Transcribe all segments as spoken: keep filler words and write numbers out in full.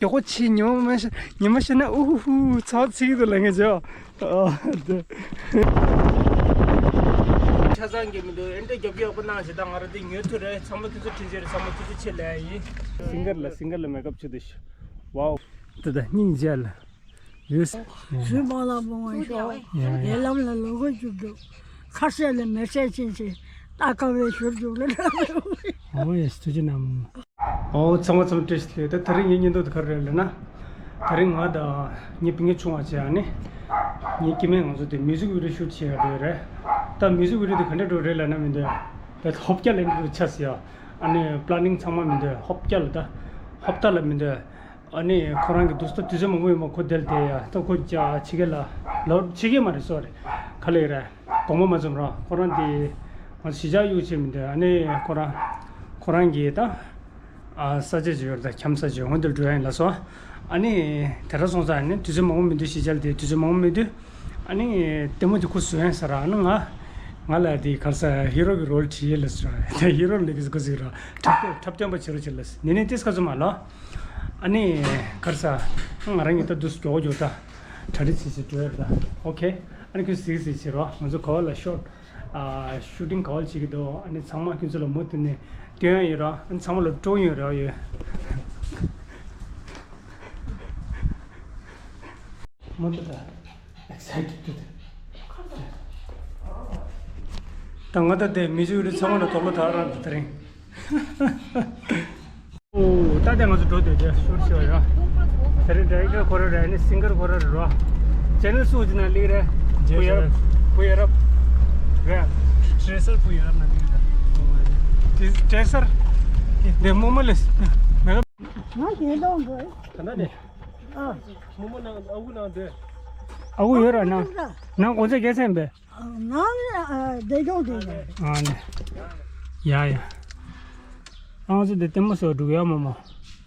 མགྱོགས་པོ་ཕྱིན། ཉི་མ་མ་ཤི་ཉི་མ་ཤི་ན་ཨུ་ཧུ་ཧུ་ཚ་བ་ཚིག་ཏུ་ལ་ངེས་བྱོས། ཨ་དེ། ཆ་ཚང་གི་མི་འདུག་ཨེ་འདྲ་རྒྱབ་ཀྱི་ཡག་པོ་གནང་ཞེ་དྲག་ང་རང་འདི་ཉོ་ཐུབ་རེད། ཚང་མ་ཁྱོད་ཚོ་དྲིན་ཆེ་རེད། ཚང་མ་ཐུགས་རྗེ་ཆེ་ལབ་ཡིན། སིང་གར་ལ་སིང་གར་ལ་མེག་ཨབ་བྱེད་དུ་ཤི། ཝའོ། དེ་ད་སྙིང་རྗེ་ལ། ཡོད། ཞུས་མ་ལ་མོ་ང་ཤོག་ཡ་ཡ། ལས་ལམ་ལ་ལོ་གོ་བཅུག་འདུག་ཁ་ཟས་ལ་མེ་ཟས་ཕྱིན་ཆད་ལྟ་དཀའ་བའི་ཞོར་འཇུག་ལ་འགྲོ། ཨོ་ཡེ་སི་ཐུགས་རྗེ་གནང་། ཨོ་ཚང་མ་ཚང་མ་བཀྲ་ཤིས་བདེ་ལེགས། ད་དེ་རིང་ངའི་བརྙན་ཐུང་དེ་ག་རེ་རེད་ལབ་ན། དེ་རིང་ང་དང་ངའི་སྤུན་ཀྱག་ཆུང་བ་ཅིག་ཨ་ནི། ངའི་སྐྱེ་དམན་ང་ཚོ་དེ་མིའུ་ཟིག་བི་ཌི་ཡོ་ཤུ་ཊི་བྱེད་ཡ་འགྲོ་ཡ་རེད། ད་མིའུ་ཟིག་བི་ཌི་ཡོ་དེ་ག་འདྲ་འགྲོ་རེད་ལབ་ན་མི་འདོད། ད་ཧོབ་སྐྱ་ལ་འགྲོ་ཆགས་ཡ། ཨ་ནི་པི་ལ་ནིང་ཚང་མ་མི་འདོད། ཧོབ་སྐྱ་ལ་ད། ཧོབ་སྟ་ལ་མི་འདོད། ཨ་ནི་ཁོ་རང་གི་དུས་ཚོད་དུས་ཚོད་མང་པོ་ཡོད་མ་ཁོ་དེར་བསྡད་ཡ། ད་ཁོ་ཅག་ཕྱི་རྒྱལ་ལ་ལོ་ཕྱི་རྒྱལ་མ་རེད་སོ་རེད། ག་ལེ་རེད། དགོངས་པ་མ་ཚོམ་རོགས། ཁོ་རང་དེ་ང་གཞིས་ཆགས་གཡུག་བྱེད་མི་འདུག་ཨ་ནི་ཁོ་རང་ཁོ་རང་གི་ད་ཨ་ས་ཆ་ཅིག་ཡོད་རེད། ད་འཁྱམ་ས་ཅིག་འོན་ཏེ་འགྲོ་ཡ་ཡིན་ལ་སོ། ཨ་ནི་དེ་འདྲ་སོང་ཙང་ཨ་ནི་དུས་ཚོད་མང་པོ་མི་འདུག་གཞིས་ཆགས་ལ་དེ་དུས་ཚོད་མང་པོ་མི་འདུག་ཨ་ནི་ལྟད་མོ་དེ་ཁོ་བཟོ་ཡ་ཡིན་ཟེར། ཨ་ནི་ང་ང་ལ་དེ་ག་རེ་ཟེར་ཧི་རོ་གི་རོལ་བྲིས་ཡས་ལ་སོ། ད་ཧི་རོ་ལ་གི་ཟེར་གོ་ཟིག་ར་འཁྲབ་སྟོན་འཁྲབ་སྟོན་པ་བྱེད་རོགས་བྱེད་ལ་ཟེར། ནི་ནི་ཏིས་ཁ་ཚོ་མ་ལོ། ཨ་ནི་ག་རེ་ཟེར། ང་རང་གཉིས་ད་དུས་མགྱོགས་མགྱོགས་ད་གྲ་སྒྲིག་བྱེད་བྱེད་འགྲོ་ཡ་རེད་ད། ཨོ་ཁེ། ཨ་ནི་ཁྱོད་གཟིགས་གཟིགས་བྱེད་རོགས། ང་ཚོ་ག་བ་ལ་ཤོཊ་ཨ་ཤུ་ཊིང་ག་བ་ལ་བྱེད་ཀྱི་འདུག་ཨ་ནི་ཚང་མ་ཁྱོད་ཚོ་ལ་མུ་མཐུད་ནས་སྟོན་ཡ་ཡོད་རོགས། ཨ་ནི་ཚང་མ་ལ་སྤྲོ་ཡོང་རོགས་ཡོད། མུ་མཐུད་ད། Excited to the། ད་ང་ད་དེ་མི་ཞིག་རེད། ཚང་མ་ལ་དོགས་པ་དག་རང་དེ་རིང་། ཨོ་ད་དེ་ང་ཚོ་འགྲོ་སྡོད་དེ་ཤུ་ཊི་བྱེད་པ་ཡ། དེ་རིང་ཌི་རེག་ཊར་ཁོ་རང་རེད། ཨ་ནི་སིང་གར་ཁོ་རང་རེད་རོ། ཅེ་ནལ་སུ་ཅི་ན་ལིག་རེད། བུ་ཡ་རབ་བུ་ཡ་རབ་རེད། ཊེ་སར་བུ་ཡ་རབ་ན་ལིག་རེད། ཊེ་སར་དེ་མོ་མ་ལེས་མེད་ལ། ང་དེ་ལོང་དགོས། ད་ལྟ་ནས། ཨ། མོ་མོ་ནང་ཨ་ཁུ་ནང་སྡོད། ཨ་ཁུ་ཡོད་ར་ནང་། ནང་གོང་ཚད་རྒྱལ་མཚན་པས། ནང་ཨ་བདེ་སྐྱོང་དེ་ཡིན། ཨ་ནི། ཡ་ཡ། ཨང་ཚོ་དེ་ལྟད་མོ་བཟོ་འགྲོ་གི་ཡོད་མོ་མོ།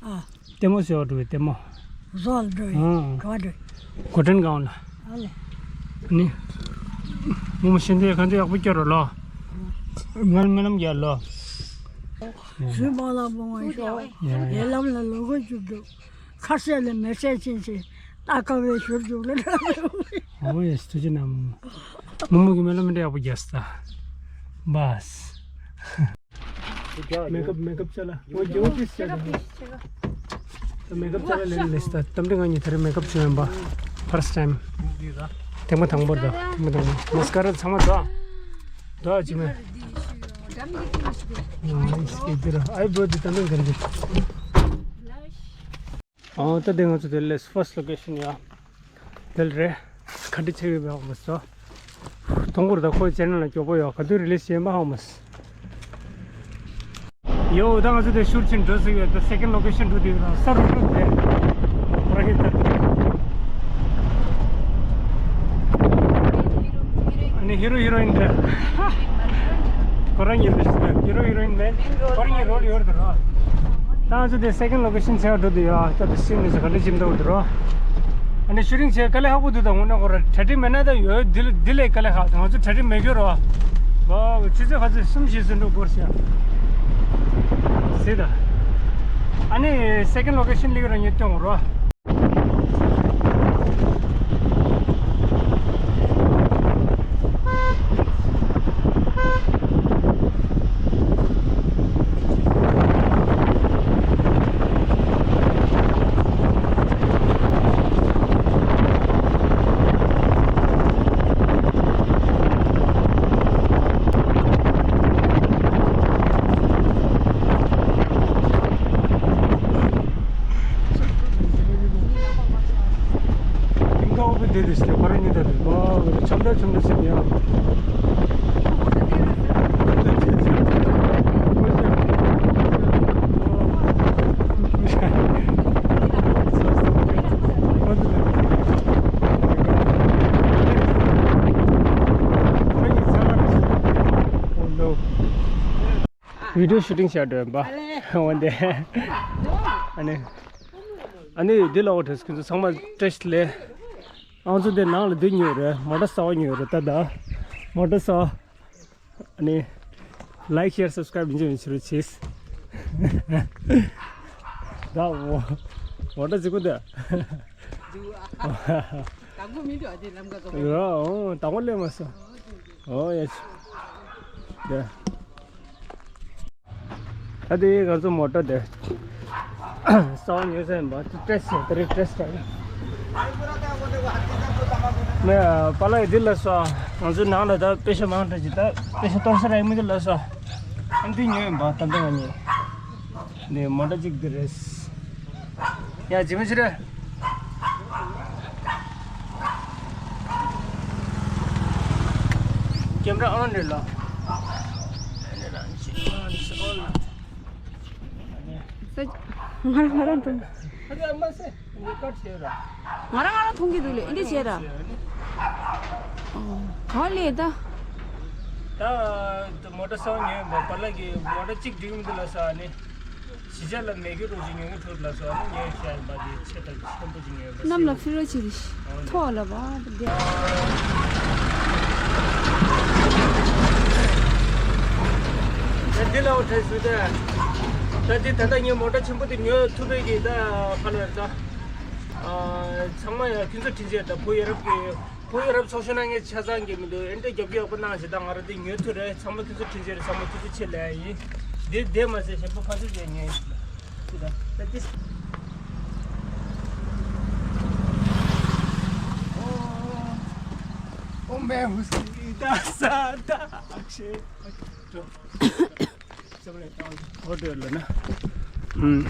ཨ། ལྟད་མོ་བཟོ་འགྲོ་གི་ལྟད་མོ། བཟོ་འགྲོ་ཡིན། ཨང་། ག་འགྲོ། གོ་ཁྲན་སྒང་ལ། ཨ་ལེ། ནི། མོ་མོ་ཤིན་ཏུ་ག་འདྲ་ཡག་པོ་སྐྱོར་རོ་ལོ། ང་ང་ལམ་རྒྱལ་ལོ། ཞུས་མ་ལ་མོ་ང་ཤོག་ཡ་ཡ། ལས་ལམ་ལ་ལོ་གོ་བཅུག་འདུག་ཁ་ཟས་ལ་མེ་ཟས་ཕྱིན་ཆད་ལྟ་དཀའ་བའི་ཞོར་འཇུག་ལ་འགྲོ། ཨོ་ཡེ་སི་ཐུགས་རྗེ་གནང་། མོ་མོ་གི་སྨོན་ལམ་འདྲ་ཡག་པོ་རྒྱག་སྟ། བཱས། མེག་ཨབ་མེག་ཨབ་ཅ་ལག་ཨོ་ཇོ་ཕིས་ཅ་ལག་ད་མེག་ཨབ་ཅ་ལག་ལེན་ལེ་སྟ། གཏམ་དྲི་ང་གཉིས་ད་རེས་མེག་ཨབ་བྱུང་ཡིན་པ། ཕར་སི་ཊི་ཊའིམ། ཐེངས་མ་དང་པོ་རེད་ད། ཐེངས་མ་དང་པོ། མ་སི་ཀ་ར་ཚང་མ་ད། ད་ཅི་མེད། ཨ་ཡི་བོ་དི་ད་མེད་གར་གི། ཨོ་ད་དེ་ང་ཚོ་དེ་ལས་ཕར་སི་ཊི་ལོ་ཀེ་ཤན་ཡ། དེ་ལ་རེད། ག་འདྲ་ཆེ་གི་བའོ་མ་སོ། དུང་གུར་ད་ཁོའི་ཅེ་ནལ་ལ་མགྱོགས་པོ་ཡོད། ག་དུས་རི་ལི་སི་བྱེད་མ་ཧོ་མ་སི། ཡོ་ད་ང་ཚོ་དེ་ཤུ་ཊི་ཕྱིན་འགྲོ་ཟིག་ཡོད། ད་སེ་ཀེན་ཌི་ལོ་ཀེ་ཤན་འགྲོ་དུས་ཡོད་ན་ས་རུ་འགྲོ་དེ། ཁོ་ར་ཧི་ད་དེ། ཨ་ནི་ཧི་རོ་ཧི་རོ་ཡིན་དེ། ཁོ་རང་ཉིད་རེད། ཧི་རོ་ཧི་རོ་ཡིན་མེད། ཁོ་རང་ཉིད་རོལ་ཡོད་དེ་རོ། ད་ང་ཚོ་དེ་སེ་ཀེན་ཌི་ལོ་ཀེ་ཤན་ཆེ་བ་འགྲོ་དུས་ཡོད། ད་དེ་སིན་ནི་ས་ག་འདྲ་ཅིམ་ཏོག་དེ་རོ། ཨ་ནི་ཤུ་ཊིང་བྱས་དཀའ་ལས་ཁག་པོ་འདུག་ད་དངོས་གནས་ཁོ་ར་གྲ་སྒྲིག་མེད་ན་ད་ཡོད་འདི་ལ་འདི་ལས་དཀའ་ལས་ཁག་ང་ཚོ་གྲ་སྒྲིག་མེད་རྒྱུ་རོ། བ་ཆུ་ཚོད་ག་ཚོད་གསུམ་བཞི་ཚོད་འགྲོ་དགོས་ཤག་ཟེར་ད། ཨ་ནི་སེ་ཀེན་ཌི་ལོ་ཀེ་ཤན་ལིག་ར་ཉེ་སྟོན་རོ། ཁོ་རང་ཉིད་ད་དུ་ཁྱམས་བདག་ཁྱམས་བདག་ཟེར་ཡང་། བི་ཌི་ཡོ་ཤུ་ཊིང་བྱས་འགྲོ་ཡིན་པ། འོན་ཏེ། ཨ་ནི། ཨ་ནི་འདི་ལ་འོ་དྲེས་ཁྱོད་ཚོ་ཚང་མ་བཀྲ་ཤིས་བདེ་ལེགས། ང་ཚོ་འདི་ནང་ལ་འདི་ཉོས་རེད། མོ་ཊ་གསར་པ་ཉོས་རེད་ད་ད། མོ་ཊ་གསར་པ། ཨ་ནི། ལའིཀ་ཤེར་སབ་སི་ཀ་རའིབ་མི་བརྗེད་མི་བྱེད་རོགས་བྱེད། ད་འོ། མོ་ཊ་གཅིག་པོ་དེ། དང་པོ་མི་འདུག་ཨ། དེ་ལམ་ཀ་ཚོ། ར་ཨོ་དང་པོ་སླེབས་མ་སོང་། ཨོ་ཡ་ཆི། དེ། ད་དེ་ང་ཚོ་མོ་ཊ་དེ། ས་བ་ཉོས་ས་ཡིན་པ་ཏྲེས་བྱས་ཏྲེས་ཏྲེས་བྱས། ནས་པཱ་ལགས་འདི་ལ་སོ། ང་ཚོའི་ནང་ལ་ད་པེ་ཤ་མང་དྲགས་ཅིག་ད་པེ་ཤ་གཏོར་ས་རག་མི་འདུག་ལ་སོ། ཨ་འདི་ཉོས་ཡིན་པ་ད་ལྟ་ང་ཉོས། འདི་མོ་ཊ་གཅིག་འདི་རེད། ཡ་ཇི་མི་ཆི་རེད། ཀེམ་ར་ཨོན་རེད་ལ། ང་རང་ང་རང་མཐོང་། ང་རང་ང་རང་མཐོང་གི་འདུག་ལེ་འདི་བྱས་ར། ག་ལེ་ད། ད་མོ་ཊ་སང་ཉོས་པ་པཱ་ལགས་ཀྱིས་མོ་ཊ་གཅིག་སྒྲིག་མི་འདུག་ལ་ས་ནི། གཞིས་ཆགས་ལ་མེད་རྒྱུ་རུ་ཞིག་ཉོ་གི་ཐུབ་ལ་སོགས་ནི་ཉོས་བཤད་པ་དེ་ཆེ་དང་ཆེན་པོ་ཅིག་ཉོས་པ་གནམ་ལ་ཕི་རོ་ཆེ་རེ་ཐོག་ལ་བ་དེ། ད་འདི་ལ་འོ་དྲན་སུ་ད། ད་འདི་ད་ལྟ་ངས་མོ་ཊ་ཆེན་པོ་དེ་ཉོ་ཐུབ་པའི་གི་ད་ཁ་ལ་ད། ཚང་མ་ཡང་ཁྱོད་ཚོ་དྲིན་ཆེ་ད་བུ་ཡ་རབས་ཀྱི། བུ་ཡ་རབས་ཚོགས་ཞུགས་གནང་མཁན་ཆ་ཚང་གི་མི་འདུག་ཨེ་འདྲ་རྒྱབ་སྐྱོར་ཡག་པོ་གནང་ཞེ་ད་ང་རང་འདི་ཉོས་ཐུབ་རེད། ཚང་མ་ཁྱེད་ཚོ་དྲིན་ཆེ་རེད། ཚང་མ་ཐུགས་རྗེ་ཆེ་ལབ་ཡིན། འདི་འདི་མ་ཟད་གཞན་པ་ཕར་ཚུར་བྱས་ཉོས་ཡིན། ད་ད་ཏིས། ཨོ་མེ་ཧུ་སི་ད་ས་ད་ཨ་ཤེ། ཧོ་ཊེལ་ལ་ན། ཨུམ།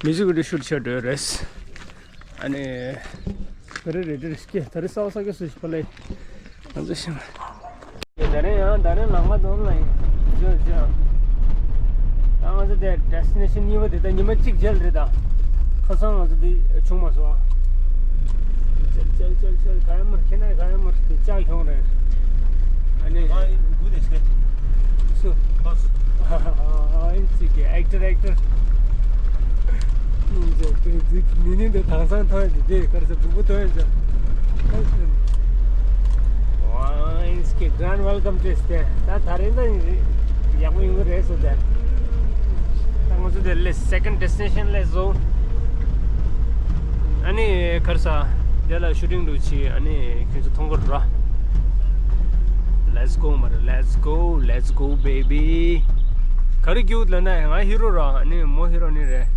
མིའུ་ཟིག་བི་ཌི་ཡོ་ཤུ་ཊི་བྱས་འགྲོ་ཡོད་རེད། ཨ་ནི། ག་རེ་རེད་འདིར་སྐྱེ་ད་རེས་གསར་པ་གསར་རྒྱག་སུ་ཞིག་པ་ལས། ང་ཚོ་ཤིང་། ད་རེས་ཡང་ད་རེས་ལམ་ཁ་འདོམ་ལ་ཡིན། བརྗོད་བརྗོད། ད་ང་ཚོ་དེ་ཌེ་སི་ཊི་ནེ་ཤན་གཉིས་པ་དེ་ད་ཉི་མ་གཅིག་མཇལ་རེད་ད། ཁ་སང་ང་ཚོ་དེ་བྱུང་མ་སོང་ཨ། ཅལ་ཅལ་ཅལ་ཅལ་ག་ཡ་མར་ཁྱེད་ན་ག་ཡ་མར་དེ་ལྕགས་གྱོང་རེད། ཨ་ནི། ཨ་ཡིན་དགུ་ནས་ཤེས། སུ། ཨ་སུ། ཨ་ཨིན་ཙི་གི་ཨེག་ཊར་ཨེག་ཊར། ཨིན་ཙི་གི་ཙི་ནི་ནི་འདི་དེང་སང་ཐོན་ཡོད་དེ་གར་ས་བུ་བུ་ཐོན་ཡོད་ཙང་། ཨིན་ཙི་གི་གྷ་རན་ཌི་ཝེལ་ཀམ་ཊུ་སི་ཊེ། ད་ད་རེས་ད་ཡག་པོ་ཡོང་གི་རེད་ཟེར་ཏེ། ད་ང་ཚོ་དེ་ལས་སེ་ཀན་ཌི་ཌེ་སི་ཊི་ནེ་ཤན་ལས་བཟོ། ཨ་ནི་གར་ས་དེ་ལ་ཤུ་ཊིང་འགྲོ་ཆི། ཨ་ནི་ཁྱོད་ཚོ་མཐོང་གི་ར། Let's go མར། Let's go, let's go baby. ག་རེ་ཀྱུ་ཊི་ལབ་ན་ང་ཧི་རོ་ར། ཨ་ནི་མོ་ཧི་རོ་ནི་རེད།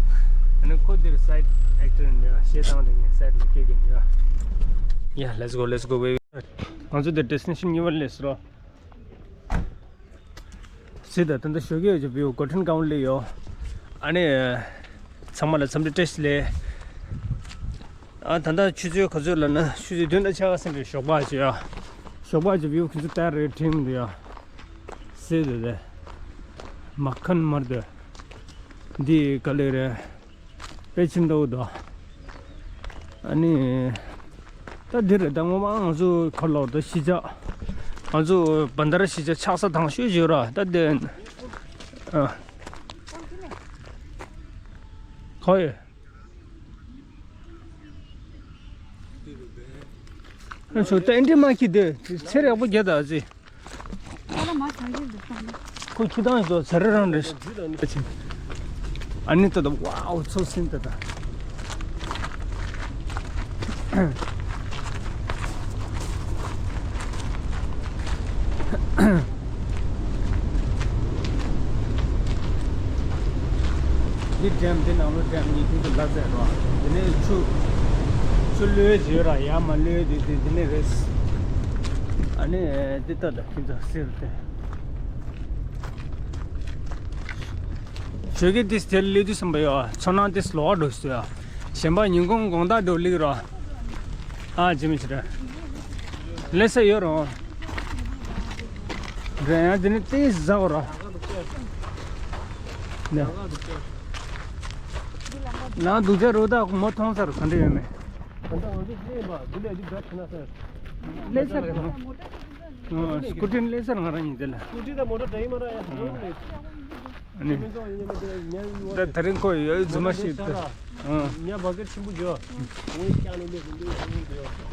ཨ་ནི་ཁོ་འདིར་སའིཌ་ཨེག་ཊར་ནི་ཞེ་སྡང་དེ་ངའི་སའིཌ་ལ་སྐྱེལ་གྱི་ནི་ཡ། Yeah, let's go, let's go baby. ང་ཚོ་འདིར་ཌེ་སི་ཊི་ནེ་ཤན་གཉིས་པ་སླེབས་སོང་ར། སྲིད་ད་ད་ལྟ་ཞོགས་ཀས་ཡོད་ཅེས་བིའུ་གོ་ཁྲན་གང་ལས་ཡོད། ཨ་ནི། ཚང་མ་ལ་འཚམས་འདྲི་བཀྲ་ཤིས་བདེ་ལེགས། ཨ་ད་ལྟ་ཆུ་ཚོད་ག་ཚོད་ལབ་ན་ཆུ་ཚོད་བདུན་དང་ཕྱེད་ཀ་ཟིན་རེད། ཞོགས་པ་ཅིག་ཡ། ཞོགས་པ་ཅིག་བིའུ་ཁྱེད་ཚོ་ལྟ་རེ་དྲན་གི་འདུག་ཡ། སྲིད་ད་དེ། མ་ཁན་མར་དེ། འདི་ག་ལེ་རེད། དཔེ་ཆེན་འདྲ་བོ་འདུག་ཨ་ནི། ད་འདི་རེད་ད་ངོ་མ་ང་ཚོ་ག་ལོར་ད་གཞིས་ཆགས། ང་ཚོ་བན་དར་གཞིས་ཆགས་ཆགས་ས་དང་ཤོས་བརྗོད་ར་ད་དེ། ཨ། ཁོ་ཡོད། ཨ་ཚོ་ད་ཨེ་འདྲི་མ་ཁྱི་དེ་ཚེ་རེག་པོ་རྒྱ་ད་ཨ་ཙི། ཁོ་ཁྱི་དང་ཡོད་དོ་ཚེ་རེ་རང་རེད། ཨ་ནི་ཏོ་ཏོ་ཝའོ་ཚོ་སིན་ཏོ་ཏོ། འདི་ཌེམ་འདི་ནང་ལོ་ཌེམ་གཉིས་ཁྱིམ་དུ་ལ་ཟེར་རོ། འདི་ནས་ཆུ་ཆུ་གློད་བྱེད་ར་ཡར་མར་གློད་དེ་དེ་འདི་ནས་རེད། ཨ་ནི་འདི་ལྟ་ད་ཁྱིམ་དུ་སིར་ཏེ། ཞོགས་ཀས་ཏིས་དེར་སླེབས་དུས་བསམ་པ་ཡོད། ཚོར་སྣང་ཏིས་ལོག་འགྲོ་སྲིད་ཡ། གཞན་པ་ཉིན་གུང་དགོང་དག་འགྲོ་ལིག་ར། ཨ་ཇི་མི་ཆི་ར། ལེ་ས་ཡོད་རོ། རེ་ཡང་དེ་ནི་ཏིས་ཟ་གོ་ར། ནང་དུག་ཅག་རོ་ད་མོ་མཐོང་ས་རུ་ག་འདྲ་ཡོད་མེད། ལེ་ས་ར། སྐུ་དྲིན་ལེ་ས་ར་ང་རང་ཡིན་དེ་ལ། སྐུ་དྲིན་ད་མོ་ཊ་འདྲ་ཡིན་མ་ར་ཡ། ཨ་ནི། ད་དེ་རིང་ཁོ་ཡོད་རྫུན་མ་ཞིག་ད།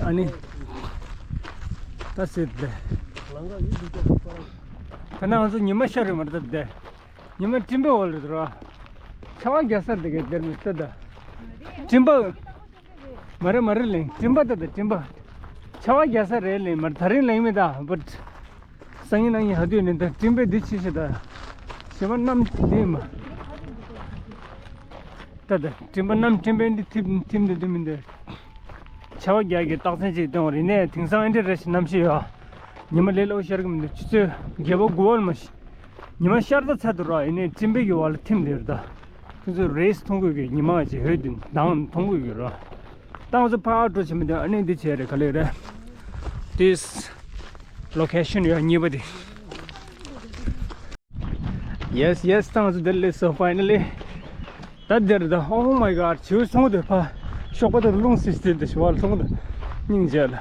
ཨ་ནི། ད་སྲིད་དེ། ད་ནང་ང་ཚོ་ཉི་མ་ཤར་རེད་མ་རེད་ད་དེ། ཉི་མ་སྤྲིན་པའི་འོག་ལ་རེད་ར། ཆར་པ་རྒྱག་ས་འདི་གའི་དེར་མི་ལྟོས་ད། སྤྲིན་པ། མ་རེད་མ་རེད་ལེན། སྤྲིན་པ་ད་ད་སྤྲིན་པ། ཆར་པ་རྒྱག་ས་རེད་ལེན། མ་རེད་ད་རིང་ལེན་མེད་ད། བུད། སང་ཉིན་གནངས་ཉིན་ཧ་དུས་ནས་ད་སྤྲིན་པས་འདི་ཕྱི་ཤི་ད། ཞི་མ་གནམ་འདི་མ། ད་ད་སྤྲིན་པ་གནམ་སྤྲིན་པས་འདི་ཐིམ་ཐིམ་འདི་འདི་མི་འདི། ཆར་པ་རྒྱག་གི་རྟགས་མཚན་ཅིག་སྟོན་པ་རེད་ནས། དེང་སང་ཨེ་འདྲ་རེ་ཞིག་གནམ་གཤིས་ཡོད། ཉི་མ་ལས་སླ་པོ་ཤར་གི་མི་འདུག་ཆུ་ཚོད་བརྒྱད་པ་དགུ་པ་ལ་མ་ཤི། ཉི་མ་ཤར་ཚར་ཚར་དུ་ར་ཡིན་ནའི་སྤྲིན་པའི་གི་བར་ལ་ཐིམ་དེ་རེད་ད། ཁྱོད་ཚོ་རེས་མཐོང་དགོས་གི། ཉི་མ་ཅིག་ཧོད་དུ་མདངས་མཐོང་དགོས་གི་ར། ད་ང་ཚོ་ཕར་འགྲོ་བྱེད་མི་འདུག་ཨ་ནི་འདི་བྱས་རེད། ག་ལེ་རེད། This location ཡ་གཉིས་པ་དེ། Yes, yes, ད་ང་ཚོ་འདིར་སླེབས་སོང་finally། ད་འདིར་ད། Oh my God, བྱིའུ་སོང་དུ་ཕ། ཤོག་པ་དེར་རླུང་སིལ་སིལ་དེ་ཞི་བ་ལ་སོང་དུ། སྙིང་རྗེ་ལ།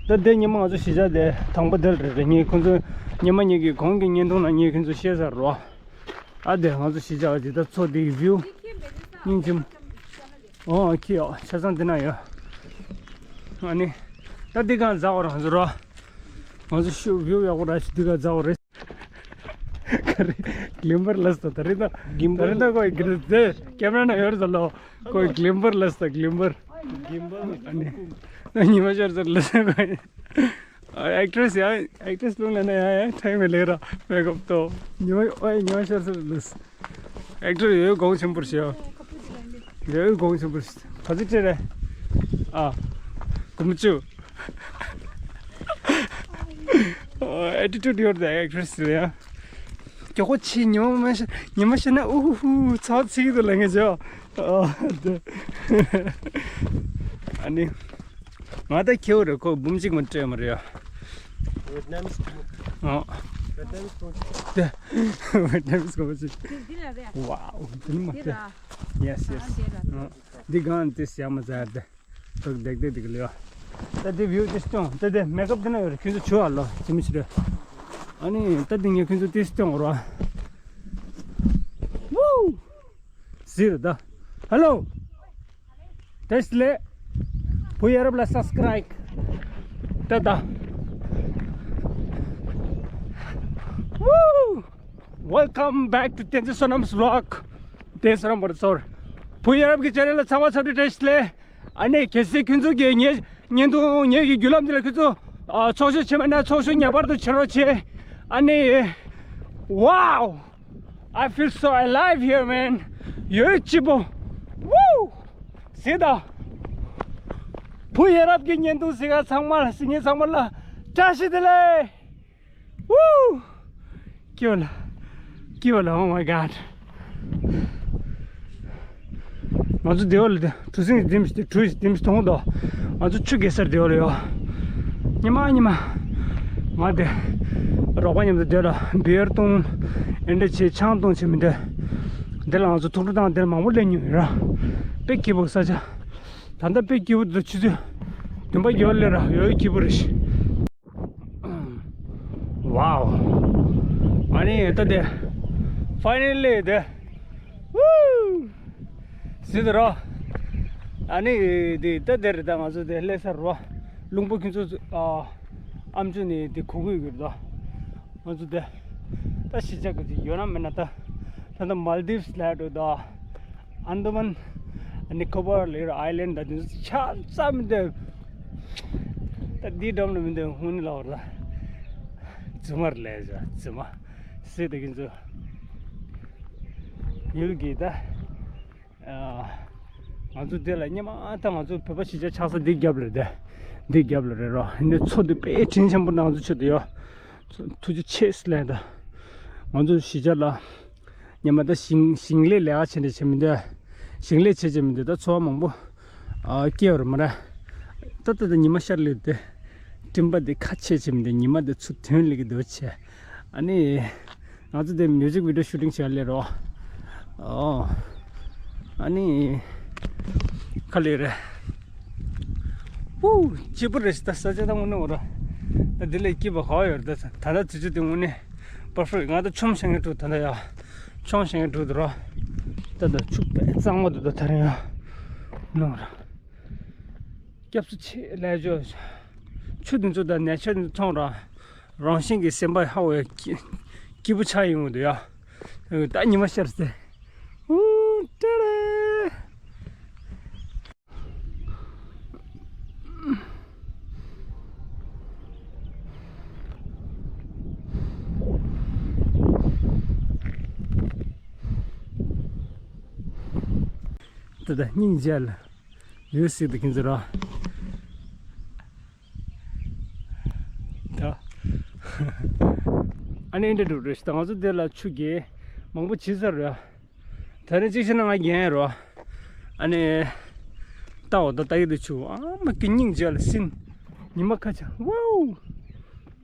ད་དེ་ཉི་མ་ང་ཚོ་གཞིས་ཆགས་དེ་དང་པོ་འདིར་རེད་རེད། ངས་ཁོང་ཚོ་ཉི་མ་གཉིས་ཀྱི་གོང་གི་བརྙན་ཐུང་ནང་ངས་ཁྱོད་ཚོ་བཤད་ཚར་རོ། ཨ་དེ་ང་ཚོ་གཞིས་ཆགས་ཀྱི་ད་མཚོ་དེའི་view། སྙིང་རྗེ་མོ། ཨོ་ཁྱི་ཡོ་ཆ་ཚང་འདི་ན་ཡོད། ཨ་ནི། ད་འདི་གང་འཛག་པ་རང་ཚོ་རོ། ང་ཚོ་ཤུ་view ཡག་པོ་ར་ཞིག་འདི་གང་འཛག་པ་རེད། ག་རེ། གླིང་པར་ལ་སོ་ད་རེད་ད། གླིང་པར། ད་རེད་ད་ཁོ་གི་རེད་དེ། ཀེམ་ར་ན་ཡོད་རེད་ད་ལོ། ཁོ་གླིང་པར་ལ་སོ་གླིང་པར། གླིང་པར། ཨ་ནི། ད་ཉི་མ་ཤར་ཚར་ལ་སོ་ཁོ། ཨེག་ཊི་རེ་སི་ཡ། ཨེག་ཊི་རེ་སི་ལུང་ལ་ན་ཡ་ཡ་ཐེངས་མེད་ལེ་ར་མེག་ཨབ་ཏོ། ཉི་མ་ཨོ་ཡ་ཉི་མ་ཤར་ཚར་ལ་སོ། ཨེག་ཊར་ཡོད་དགོངས་ཆེན་པོར་ཞུ། ཡོད་དགོངས་ཆེན་པོར་ཞུ། ག་ཚོད་སྤྲད་རེད། ཨ། དགུ་བཅུ། ཨེ་ཊི་ཊུཌ་ཡོད་དེ་ཨེག་ཊར་སི་རེད་ཡ། མགྱོགས་པོ་ཕྱིན། ཉི་མ་མ་ཤར། ཉི་མ་ཤར་ན་ཨུ་ཧུ་ཧུ་ཚ་བ་ཚིག་ཏུ་ལེན་གི་བྱོས། ཨ་དེ། ཨ་ནི། ང་ད་ཁྱེའུ་རེད། ཁོ་འབུམ་གཅིག་མ་སྤྲད་མ་རེད་ཡ། Vietnamese ཨ། Vietnamese ཀོང་ཅི། དེ། Vietnamese ཀོང་ཅི། འདི་ལ་རེད། Wow, འདི་མ་འདི་དེ། ར། Yes, yes. ཨ་འདི་ར། ཨ། འདི་གང་དེ་ཡ་མ་ཟ་དེ། ཐུག་ལྡེག་ལྡེག་དེ་གི་ལ་ཡ། ད་དེ་view དེ་སྟོན། ད་དེ་མེག་ཨབ་དེ་ན་ཡོད་རེད། ཁྱོད་ཚོ་བྱོས་ཨ་ལོ། ཅི་མི་ཤེས་རེད། ཨ་ནི་ད་དེ་ངས་ཁྱོད་ཚོ་དེ་སྟོན་རོ། Woo! ཟེར་ད། Hello. བདེ་ལེགས། བུ་ཡ་རབས་ལ་subscribe། ད་ད། Woo! Welcome back to བསྟན་འཛིན་བསོད་ནམས་vlog. བསྟན་བསོད་ནམས་བར་ཚོར། བུ་ཡ་རབས་ཀྱི་channel ལ་ཚང་མ་འཚམས་འདྲི་བཀྲ་ཤིས་བདེ་ལེགས། ཨ་ནི་གལ་སྲིད་ཁྱོད་ཚོ་གིས་ངའི་བརྙན་ཐུང་ངེད་ཀྱི་བརྒྱུད་ལམ་འདི་ལ་ཁྱོད་ཚོ་ཨ་ཚོགས་ཞུགས་བྱས་མེད་ན་ཚོགས་ཞུགས་ངེས་པར་དུ་བྱེད་རོགས་བྱེད། ཨ་ནི། Wow! I feel so alive here, man. ཡོད་སྐྱིད་པོ། Woo! ཟེར་ད། བུ་ཡ་རབས་ཀྱི་བརྙན་ཐུང་གཟིགས་མཁན་ཚང་མ་ལ། གཟིགས་མཁན་ཚང་མ་ལ་བཀྲ་ཤིས་བདེ་ལེགས། Woo! སྐྱིད་པ་ལ། སྐྱིད་པ་ལ། Oh my God. ང་ཚོ་སྡེ་བ་ལ་དེ་གྲུ་གཟིངས་ལྡེམ་ཞིག་དེ་གྲུ་ཞིག་ལྡེམ་ཞིག་མཐོང་དོ། ང་ཚོ་ཆུ་རྐྱལ་སར་སྡེ་བ་ལ་ཡོད། ཉི་མ་ཉི་མ། ང་དེ་རོགས་པ་མཉམ་དུ་དེ་ལ་བི་ཡར་བཏུང་། ཨེ་འདྲ་བྱས་ཆང་བཏུང་བྱས་མི་འདྲ། དེ་ལ་ང་ཚོ་ཐུག་འཕྲད་བཏང་། དེ་ལ་མང་པོ་སླེབས་མྱོང་ཡོད་ར། དཔེ་སྐྱིད་པོ་ས་ཆ། ད་ལྟ་དཔེ་སྐྱིད་པོ་འདུག་ཆུ་ཚོད་བདུན་པ་བརྒྱད་པ་སླེབས་ར་ཡོད། སྐྱིད་པོ་རེད་ཤག Wow. ཨ་ནི་ད་དེ། Finally དེ། Woo! ཟེར་དུས་རོ། ཨ་ནི་དེ་ད་དེ་རེད། ད་ང་ཚོ་དེ་སླེབས་ཚར་རོ། རླུང་བུ་ཁྱོད་ཚོ་ཨ་ཨམ་ཅོག་ནས་དེ་གོ་གི་ཡོད་རེད་ད། ང་ཚོ་དེ། ད་གཞིས་ཆགས་ཀྱི་ཅིག་ཡོད་ན་མེད་ན་ད། ད་ལྟ་མལ་དིབ་སི་ལབ་འགྲོ་ད། ཨན་དམན་ཨ་ནི་ཀོ་བར་ལེ་ར་ཨའི་ལན་ཌ་ད་དེ་ཚོ་ཆ་ཚང་མི་འདུག་ད་འདིའི་འགྲམ་ལ་མི་འདུག་དངོས་གནས་ལབ་པ་རེད་ད། རྫུན་མ་རེད་ལབ་ཡ་ཅིག་རྫུན་མ། སྲིད་ད་ཁྱེད་ཚོ། ཡུལ་གྱི་ད། ཨ། ང་ཚོ་འདི་ལ་སྔོན་མ་ད་ང་ཚོ་བོད་པ་གཞིས་ཆགས་ཆགས་ས་འདི་རྒྱབ་ལ་རེད་དེ། འདི་རྒྱབ་ལ་རེད་རོ། འདི་མཚོ་འདི་དཔེ་དྲིན་ཆེན་པོ་ནང་ཚོ་ཆུ་དེ་ཡོད། ཐུགས་རྗེ་ཆེ་ཟེར་ལབ་ད། ང་ཚོ་གཞིས་ཆགས་ལ། སྔོན་མ་ད་ཞིང་ཞིང་ལས་ལས་ཀ་བྱེད་འདྲ་བྱེད་མི་འདུག་ཞིང་ལས་བྱེད་བྱེད་མི་འདུག་ད་འཚོ་བ་མང་པོ། ཨ། སྐྱེལ་བ་རེད་མ་རེད། ད་ད་ད་ཉི་མ་ཤར་ལེ་དེ། སྤྲིན་པ་དེ་ཁ་ཕྱེ་བྱེད་མི་འདུག་ཉི་མ་དེ་ཚུར་ཐོན་ལེ་གི་འདུག་བྱས། ཨ་ནི། ང་ཚོ་དེ་མིའུ་ཟིག་བི་ཌི་ཡོ་ཤུ་ཊིང་བྱེད་ལེ་རོ། ཨོ། ཨ་ནི། ག་ལེ་རེད། ཧུ། སྐྱིད་པོ་རེད་ཤག་ད་ས་ཆ་ད་དངོས་གནས་འོ་ར། ད་དེ་ལས་སྐྱིད་པ་ག་བ་ཡོད་རེད། ད་ད་ལྟ་དུས་ཚོད་དེ་དངོས་གནས་པར་ཕེག་ང་ད་ཆུམ་ཤང་གི་འགྲོ་ད་ད་ཡ། ཆུམ་ཤང་གི་འགྲོ་ད་རོ། ད་ད་ཆུ་དཔེ་གཙང་མ་འདུག་ད་ད་རིང་ཡ། ནོ་ར། སྐྱབས་སུ་མཆི་ལབ་ཆོག་ཆུ་དེ་ཚོ་དང་ནེ་ཆར་དེ་ཚོ་མཐོང་ར། རང་བཞིན་གྱི་སེམས་པ་ཧ་བའི་སྐྱིད་པོ་ཆགས་ཡོང་གི་འདུག་ཡ། ད་ཉི་མ་ཤར་ཟེར། ཨུ། ཏེ་རེ། ད་སྙིང་རྗེ་ལ་ཡོད་སྲིད་དུ་ཁྱེད་ཚོ་ར། ད་ཨ་ནི་འདྲ་འགྲོ་རེད། ད་ང་ཚོ་འདི་ལ་ཆུ་རྐྱལ་མང་པོ་བྱེད་ཚར་རེད། ད་ནི་གཅིག་བྱས་ན་ང་རྒན་རོ། ཨ་ནི་ལྟ་འོ་ད་ལྟ་གི་འདུག་ཆུ་ཨ་མ་ཀི་སྙིང་རྗེ་ལ་སིན། ཉི་མ་ཁ་ཆ་ཝའུ།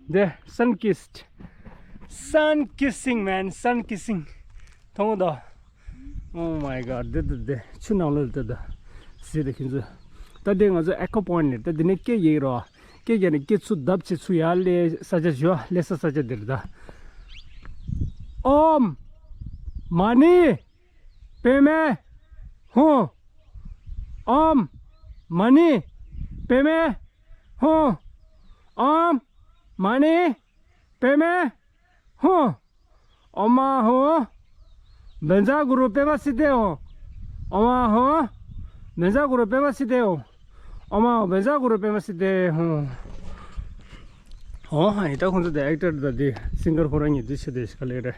འདི་sun kissed, sun kissing man, sun kissing. མཐོང་གི་འདུག Oh my god, འདི་འདི་འདི་ཆུ་ནང་ལོགས་འདི་འདི་ཟེར་ཏེ་ཁྱེད་ཚོ། ད་འདི་ང་ཚོ་ཨེ་ཁོ་པོ་ཡིན་ནི་ད་འདི་ནས་སྐད་རྒྱག་གི་རོ། སྐད་རྒྱག་ནས་སྐད་ཚུར་བརྡབ་བྱས་ཚུར་ཡར་སླེབས་ས་ཆ་ཞོ་སླེབས་ས་ས་ཆ་འདིར་ད། ཨོམ། མ་ཎི། པདྨེ། ཧཱུྃ། ཨོམ། མ་ཎི། པདྨེ། ཧཱུྃ། ཨོམ། མ་ཎི། པདྨེ། ཧཱུྃ། ཨོཾ་ཨཱཿཧཱུྃ། བཛྲ་གུ་རུ་པདྨ་སིདྡྷི་ཧཱུྃ། ཨོཾ་ཨཱཿཧཱུྃ། བཛྲ་གུ་རུ་པདྨ་སིདྡྷི་ཧཱུྃ། ཨོཾ་ཨཱཿཧཱུྃ། བཛྲ་གུ་རུ་པདྨ་སིདྡྷི་ཧཱུྃ། ཨོ་ཧ་ཡི་ད་ཁོང་ཚོ་དེ་ཨེག་ཊར་དང་དེ་སིང་གར་ཁོ་རང་གཉིས་དེ་ཆེ་དེ་ཞིག་ག་ལེ་རེད།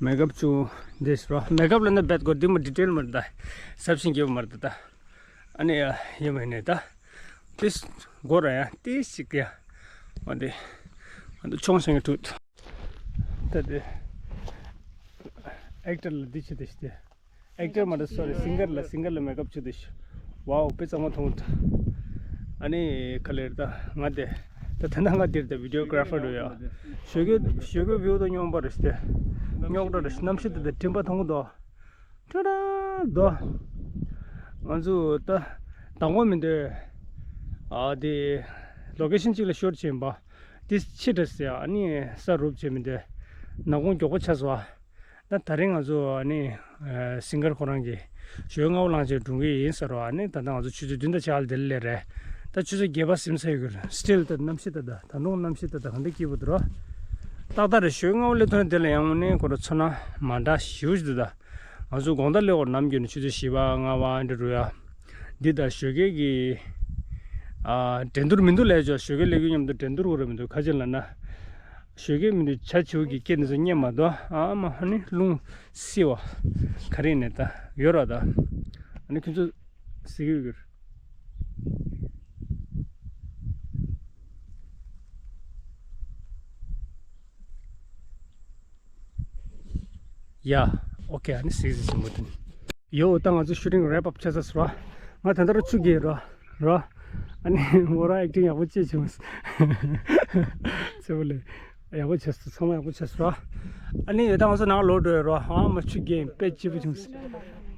མེག་ཨབ་བྱུང་དེ་ཞིག་རོ། མེག་ཨབ་ལ་ན་བེད་གོ་དེ་མ་ཌི་ཊེལ་མ་རེད་ད། ཟབ་ཞིང་རྒྱས་པ་མ་རེད་ད། ཨ་ནི་ཡ་ཡིན་མ་ཡིན་ནས་ད། ཏིས་སྒོ་ར་ཡ་ཏིས་ཅིག་ཡ། འོ་དེ། ཨ་ནི་ཆུང་ཞིང་གི་ཐུད། ད་དེ། ཨེག་ཊར་ལ་འདི་ཆེ་དེ་ཞིག་དེ། ཨེག་ཊར་མ་རེད་སོ་རི་སིང་གར་ལ་སིང་གར་ལ་མེག་ཨབ་བྱེད་དེ་ཤི། ཝའོ་དཔེ་གཙང་མ་མཐོང་ཐལ། ཨ་ནི་ག་ལེར་ད་ང་དེ། ད་ད་ལྟ་ང་འདིར་ད་བི་ཌི་ཡོ་གྷི་ར་ཕར་རུ་ཡ། ཞོགས་ཀས་ཞོགས་ཀས་བིའུ་ད་སྙོམས་པ་རེད་ཤི། རྙོག་དྲ་རེད་ཤི་གནམ་གཤིས་ད་ད་སྤྲིན་པ་མཐོང་གི་འདུག་ཁྲ་ར་འདུག་ང་ཚོ་ད་དང་པོ་མི་འདོད། ཨ་དེ་ལོ་ཀེ་ཤན་གཅིག་ལ་ཤོར་བྱས་ཡིན་པ། དེ་ཕྱི་དྲགས་ཟེར་ཨ་ནི་ས་རུབ་བྱས་མི་འདོད། ནག་ཁུང་མགྱོགས་པོ་ཆགས་སོང་ཨ། ད་ད་རིང་ང་ཚོ་ཨ་ནི་ཨ་སིང་གར་ཁོ་རང་གི་ཞོགས་སྔ་པོ་ལངས་བྱས་འགྲོ་གི་ཡིན་ཟེར་རོ། ཨ་ནི་ད་ལྟ་ང་ཚོ་ཆུ་ཚོད་བདུན་དང་ཕྱེད་ཀ་ལ་དེ་ལ་སླེབས་རེད། ད་ཆུ་ཚོད་བརྒྱད་པ་ཟིན་ཚར་ཡོད་གི་རེད། སི་ཊིལ་ད་གནམ་གཤིས་ད་ད་ད་དུང་གནམ་གཤིས་ད་ད་ག་འདྲ་སྐྱིད་པོ་འདུག་རོ། ཏག་ཏག་རེད། ཞོགས་སྔ་པོ་སླེབས་ཐོན་དེ་ལ་ཡང་དངོས་གནས་ཁོ་རང་ཚོ་ན་མ་འདྲ་ཞེ་པོ་ཞིག་འདུག་ད་ང་ཚོ་དགོང་དག་སླེབས་འོག་ནམ་རྒྱུན་ནས་ཆུ་ཚོད་བཞི་པ་ལྔ་པ་འདྲ་རུ་ཡ། འདི་ད་ཞོགས་ཀས་ཀྱི་ཨ་འགྲན་བསྡུར་མི་འདུག་ལས་ཆོག་ཞོགས་ཀས་སླེབས་རྒྱུ་མཉམ་དུ་འགྲན་བསྡུར་འོ་རེད་མི་འདུག་ཁ་ཅིག་ལ་ན། ཞོགས་ཀས་མི་འདུག་བྱ་བྱིའུ་གི་སྐད་འདི་ཚོ་སྙན་མ་གཏོགས་ཨ་མ་ཧ་ནི་རླུང་བསིལ་བ་ག་རེ་ནས་ད་ཡོད་ར་ད། ཨ་ནི་ཁྱོད་ཚོ་ཟེར་གི་ཡོད་གི། ཡ། ཨོ་ཁེ། ཨ་ནི་ཟིག་ཟིག་ཞིམ་པོ་དེ་ནི། ཡོ། ད་ང་ཚོ་ཤུ་ཊིང་རེབ་ཨབ་བྱས་ཚར་སོང་ར། ང་ད་ལྟ་ར་ཆུ་རྐྱལ་ར། ར། ཨ་ནི་འོ་ར་ཨེག་ཊིང་ཡག་པོ་བྱས་བྱུང་། ཚེ་བོ་ལེ། ཡག་པོ་བྱས་སོང་། ཚང་མ་ཡག་པོ་བྱས་སོང་ར། ཨ་ནི་ད་ང་ཚོ་ནང་ལོག་འགྲོ་ཡོད་ར། ཨ་མ་ཆུ་རྐྱལ་དཔེ་སྐྱིད་པོ་བྱུང་།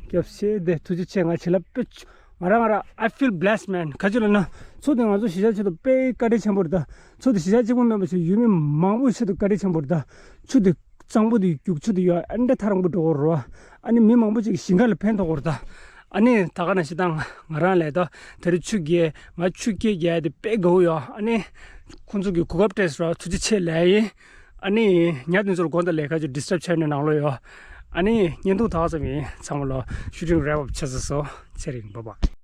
སྐྱབས་ཤེས་དེ་ཐུགས་རྗེ་ཆེ། ང་བྱིན་རླབས་དཔེ་ཆུ། ང་རང་ང་རང་I feel blessed man། ག་ཅི་ལབ་ན། མཚོ་དེ་ང་ཚོ་གཞིས་ཆགས་ཆེད་དུ་དཔེ་བཀའ་དྲིན་ཆེན་པོ་རེད་ད། མཚོ་དེ་གཞིས་ཆགས་གཅིག་པུ་མིན་པ་ཞིག་ཡུལ་མི་མང་པོའི་ཆེད་དུ་བཀའ་དྲིན་ཆེན་པོ་རེད་ད། ཆུ་དེ་གཙང་པོ་དེ་རྒྱུག་ཆུ་དེ་ཡོད་ཨ་འདྲ་ཐག་རིང་པོ་འགྲོ་གི་རེད་བ། ཨ་ནི་མི་མང་པོ་ཅིག་གི་ཞིང་ཁ་ལ་ཕན་ཐོགས་གི་རེད་ད། ཨ་ནི་ད་ག་ནང་བཞིན་ད་ང་རང་ལས་ད་དེ་རིང་ཆུ་རྐྱལ་ང་ཆུ་རྐྱལ་རྒྱག་ཡ་དེ་དཔེ་དགའ་བོ་ཡོད། ཨ་ནི་ཁོང་ཚོ་གི་གོ་སྐབས་སྤྲད་སོང་ར། ཐུགས་རྗེ་ཆེ་ལབ་ཡིན། ཨ་ནི་ཉ་དེ་ཚོར་དགོང་དག་ལས་ཀ་ཅིག་ཌི་སི་ཊབ་བྱས་ནས་ནང་ལོགས་ཡོད། ཨ་ནི་བརྙན་ཐུང་ད་ག་ཙམ་ཡིན། ཚང་མ་ལོ་ཤུ་ཊིང་རེབ་ཨབ་བྱས་ཚར་སོང་། ཚེ་རིང་། བྷའི་བྷའི།